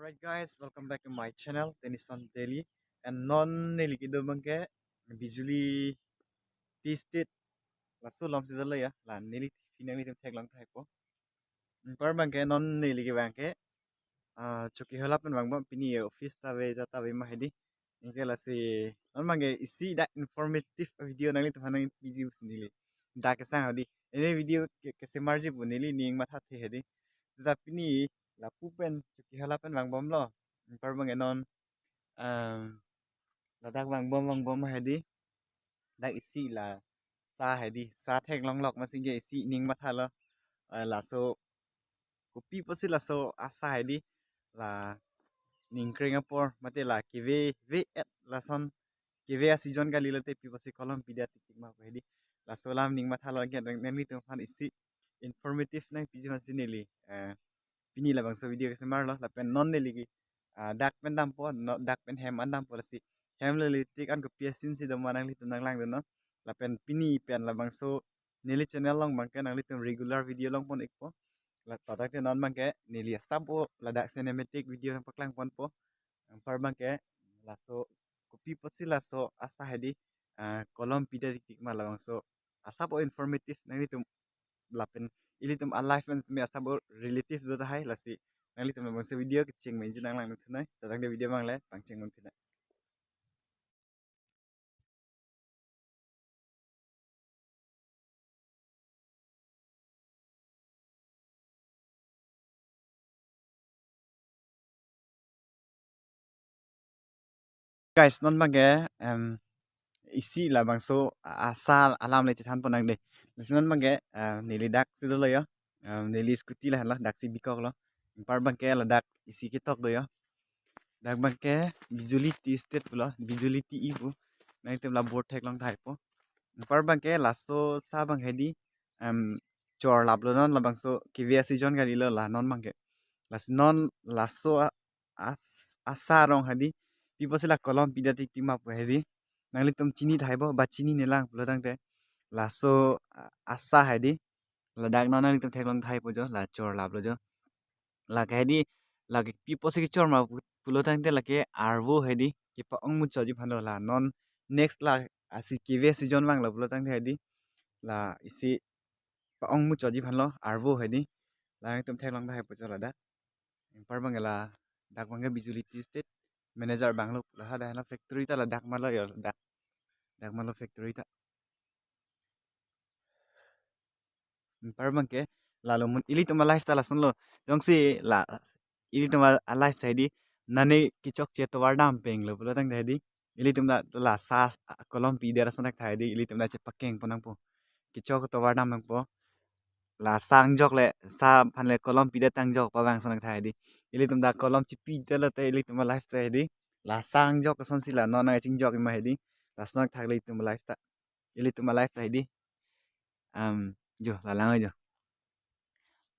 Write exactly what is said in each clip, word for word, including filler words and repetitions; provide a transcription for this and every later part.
Hi guys, welcome back to my channel, Tenison Daily. And non neli kedo abangke Bijuli Tea Estate, laso along si dolo ya, la neli pini nanglitum theklong tahai po. Anpar abangke non neli ke abangke, ah, Chokihola pen vangbom, pini office ta ave, ja ta ave ma hedi. Anke lasi non abangke isi dak informative video nanglitum aphan nangpiji pusi neli dak kesang hedi. Ini video ke, kesemarji pu neli ning mathathe hedi. Seta pini lapu pen Chokihola pen vangbomlo. Anpar abangke non, em, ladak vangbom vangbom hedi. Dak isi la sa hedi, sa theklonglok amatsi ke isi ning mathalo. Eh, laso kopi pusi laso asa hedi, la ningkreng apor mate la keve ve et lason keve a-season kalilote pi pusi kolom pidet tik tik ma pu hedi. Laso alam ning mathalo, anke nanglitum aphan isi informative nangpiji amatsi neli, eh, pini labangso video kesemarlo, lapen non neli ke, ah, dak pen dampo, no, dak pen hem an dampo, lasi hem lele tik an kopi asin si doma nanglitum nanglangdunnon. Lapen pini pen labangso neli channel along abangke nanglitum regular video longpon ikpo. La, ladak te non abangke neli asap o ladak cinematic video nangpaklang ponpo. Anpar abangke laso kopi pusi laso asa hedi, ah, kolom pidet tik tik ma, labangso asap o informative, nanglitum lapen ilitum a-life pen tumi asap o relative do tahai, lasi nanglitum labangso video kecheng menji nanglangdun thunoi. Ladak te video abang le pangcheng mun thunoi. Guys, non abangke, em, isi labangso a-, asa alam le chethan pon nang dei. Lasi non abangke, eh, neli dak si dolo ya. Em, neli scooty lahenlo, dak si bikoklo. Anpar abangke ladak isi ketok do ya. Dak abangke Bijuli Tea Estate pulo, Bijuli Tea pu. Nanglitum la board theklong tahai po. Anpar abangke laso sa abang hedi, em, chor laplo non labangso keve a-season kalilo la non abangke. Lasi non laso a-, as-, asa arong hedi, pi pusi la kolom pidet tik tik ma pu hedi. Nanglitum chini tahai po, ba chinine lang pulo tangte. Laso a-, asa hedi, ladak non nanglitum theklong tahai po jo, la chor laplo jo. Lake hedi, lake pi pusi kechor ma pu-, pulo tangte lake arvo hedi, kepa-ong muchotji aphanlo la non next la asi keve a-season vanglo pulo tangte hedi. La isi pa-ong muchotji aphanlo arvo hedi. La nanglitum theklong tahai po jo ladak. Anpar abangke ladak abangke Bijuli Tea Estate manager abanglo, la hadak la factory ta ladak malo ya, ladak. Dak malo factory ta. Anpar abangke lalo mun ilitum a-life ta lasonlo. Jongsi la ilitum a-, a-life tahai di, nane kechokche tovar dam penglo pulo tangte hedi, ilitum ta la sa, a, kolom pidet ason thak tahai di, ilitum ta chepakeng pon nangpo. Kechok tovar dam nangpo. La sa angjok le, sa aphan le kolom pidet angjok pavang ason thak tahai di. Ilitum ta kolom chipidetlo te ilitum a-life tahai di. La sa angjok asonsi la non nangchingjok ma hedi. Lason thak le ilitum a-life ta. Ilitum a-life tahai di. Em, jo, la lang jo.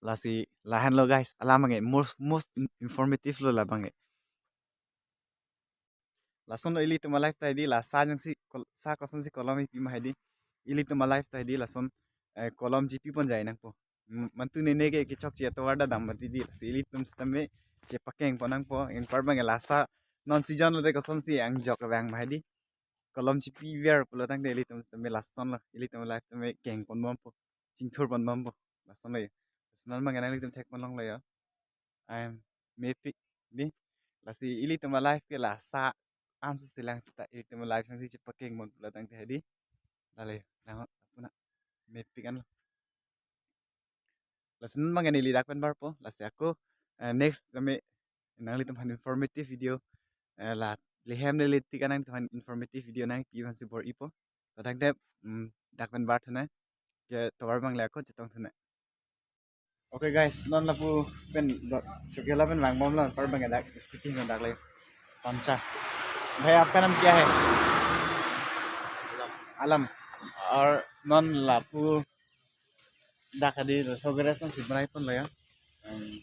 Lasi lahenlo guys, alam abangke most, most in-, informative lo labangke. Lasonlo ilitum a-life tahai di, la sa jongsi kol-, sa kosonsi kolom ipi ma hedi. Ilitum a-life tahai di lason, eh, kolom chipi pon jai nangpo. M-, mantu nene ke kechokche tovar ta dam mati di, lasi ilitum sitame chepakeng pon nangpo. Anpar abangke la sa non season lote kosonsi angjok vang ma hedi. Kolom chipiver pulo tangte ilitum sitame lasonlo, ilitum a-life tame keng pon bompo, chingthur pon bompo. Lasonlo ya. Lason abangke nanglitum thek pon longlo ya. Em, mepik di. Lasi ilitum a-life ke la sa ansi silang seta ilitum a-life nangsi chepakeng pon pulo tangte hedi. Lale, lang apuna mepik anlo. Lason abangke neli dak pen barpo, lasi ako, eh, next kami nanglitum aphan informative video, eh, la le hem le le tik an nanglitum aphan informative video nangpi aphansi bor-ipo. Ladak te, mm, dak pen bar thunai. Ke tovar abang le ako chetong thunai. Okay guys, non lapu pen do, Chokihola pen vangbomlo, anpar abangke dak scooty non dak le puncture. भाई, आपका नाम क्या है? आलम। और non lapu dak hedi laso garage nangsi banai ponlo ya. Em,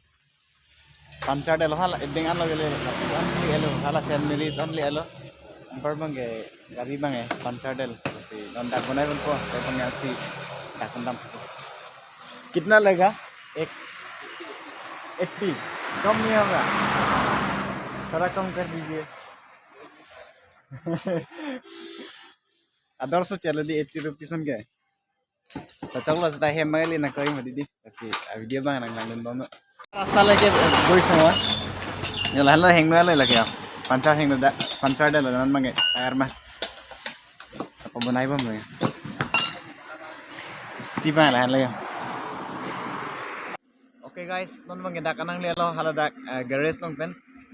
puncture detlo hala, ebeng anlo gele, only elo, hala Saint Mary's only elo. Anpar abangke gari abangke puncture det, si non dak banai ponpo, anpar abangke si dak pen dampo. कितना लेगा? एक, अस्सी। कम नहीं होगा? थोड़ा कम कर दीजिए। Ador so chalo di eighty rupees an ke. To choklo seta hem mali na koi ma didi. Lasi a video abang nang langdun bom. Rasta lake boi semua. Ya lah lo hengno lo lake ya. Puncture hengno da, puncture da lo non bang ke. Tayar ma. Apa bonai bom ya. Scooty abang lahenlo ya. Okay guys, non bang ke dak nanglelo hala dak, eh, garage along pen.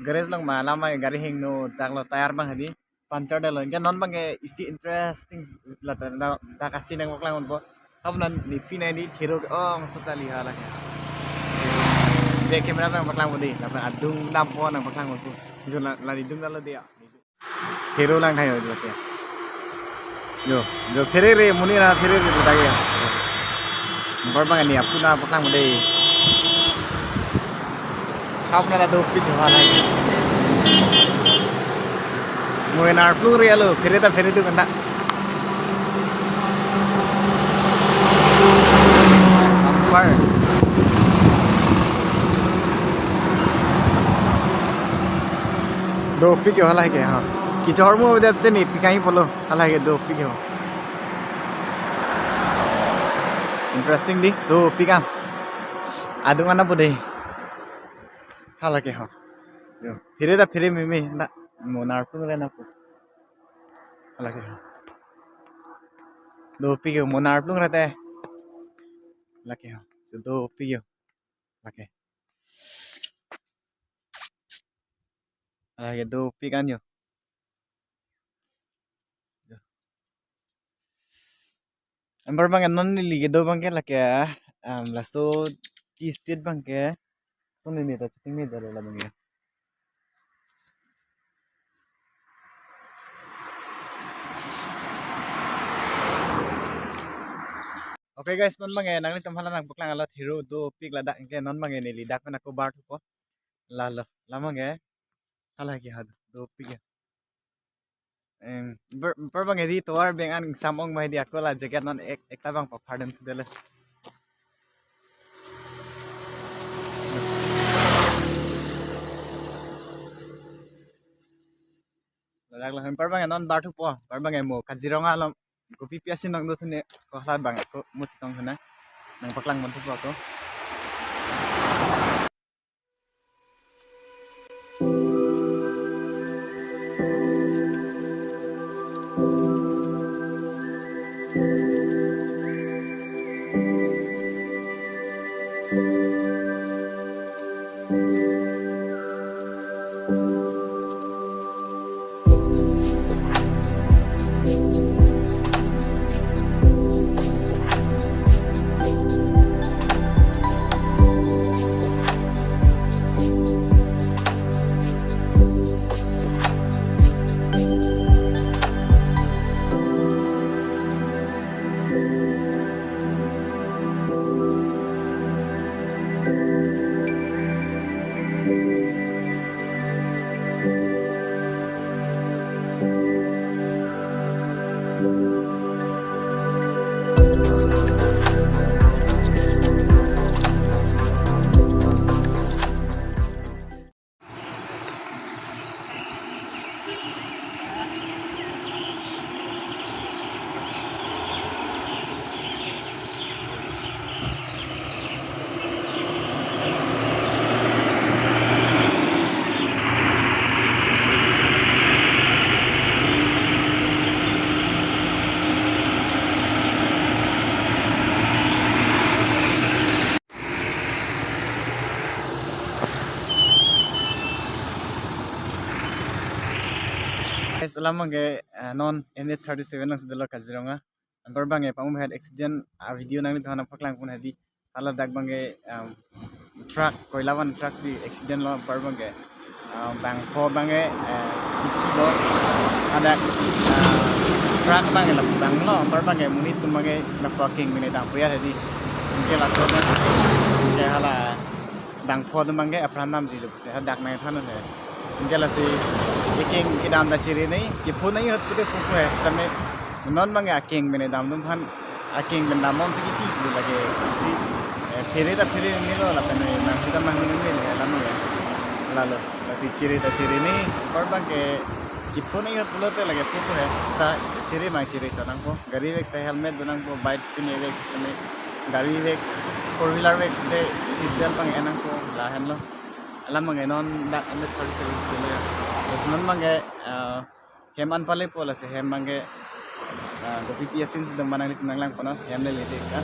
Garage along ma lama gari hengno dak lo tayar abang hadi. Puncture da lo. Anke non bang ke isi interesting la ta, la ta kasi nangpaklang ponpo. Hap non ne pini di thero ke ong sota liha lake. Back camera nangpaklang pon di. Lapen adung dampo nangpaklang ponpo. Jo la, la ne dung da lo di ya. Thero lang thayo jo ke. Jo, jo pherere, monit ra pherere lo thayo. Anpar bang ne apuna paklang pon di. Hap non la dopik jo halai. Mo nar plung re alo, phere ta phere dun kan ta. Anpar. Dopik jo halai ke ha. Kechor mo dep te ne pikai polo. Halai ke dopik jo. Interesting di, dopik an. Adung ana pu de. Halai ke ha. Jo, phere ta phere meme na mo nar plung re na pu. Halai ke ha. Dopik jo mo nar plung re te. Halai ke ha. Jo dopik jo. Halai ke. Halai ke dopik an jo. Anpar bang ke non neli kedo bang ke lake, um, laso Tea Estate bang ke. Song neli ta chatting ni da la bang ke. Okay guys, non bang ke nanglitum hala nangpaklang alo thero dopik ladak ke non bang ke neli dak pen ako bar thupo. Lalo, la bang ke. Halai ke ha dopik ya. Eng, per, per bang ke di tovar beng an ingsam ong ma di ako la jacket non ek, ekta bang paphar dem tu dele. Ladak la anpar bang ke non bar thupo, anpar bang ke mo Kaziranga along. Kopi pi asin nang do thune ko hala bang ako mo chetong thune. Nangpaklang pon thupo ako. Guys, alam ke, eh, non N H thirty-seven along si dolo Kaziranga. Anpar bang ke pangum head accident a video nanglitum aphan nangpaklang pon hadi. Hala dak bang ke, um, truck, koila van truck si accident lo anpar bang ke. Um, bangpho bang ke, eh, isi lo. Ada, uh, truck bang ke la bang lo anpar bang ke monit atum bang ke lapu akeng mene dam puya hadi. Anke laso bang ke hala bangpho atum bang ke apran damji lo pusi hadak nangthan he. Anke lasi akeng kedam ta chiri nai, kepho nai ahut pute phu phu he, sitame non bang ke akeng mene dam atum aphan, akeng pen dam bom si kithi lo lake si, eh, phere ta phere ni lo lapen nang kita mah ni ni le lam lo. Lalo, lasi chiri ta chiri ni, apor abang ke, kipu ni yot pulote lake pupu he, seta chiri abang chiri chonangpo, gari vek seta helmet donangpo, bike pine vek seta ni, gari vek, four wheeler vek te seat belt abang enangpo, lahenlo. Alam abang ke non dak anda service service dolo ya. Lasi non abang ke, ah, hem an palepo lasi hem abang ke, ah, kopi pi asin si dong ma nanglitum nanglangponnon, hem le lele ka.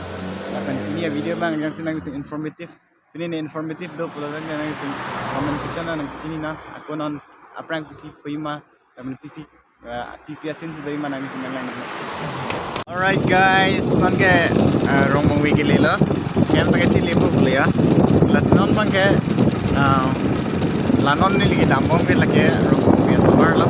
Lapen pini a-video abang jongsi nanglitum informative, pini ne informative do pulo abang ke nanglitum comment section nang chinine, ako non aphrang pisi pui ma, lapen pisi, ah, pi pi asin si doi ma nanglitum nanglang. Alright guys, non ke, ah, Rongmongve kelelo. Hem abang ke chilipo pulo ya. Lasi non abang ke, ah, la non neli kedambom ke lake Rongmongve atovar lo.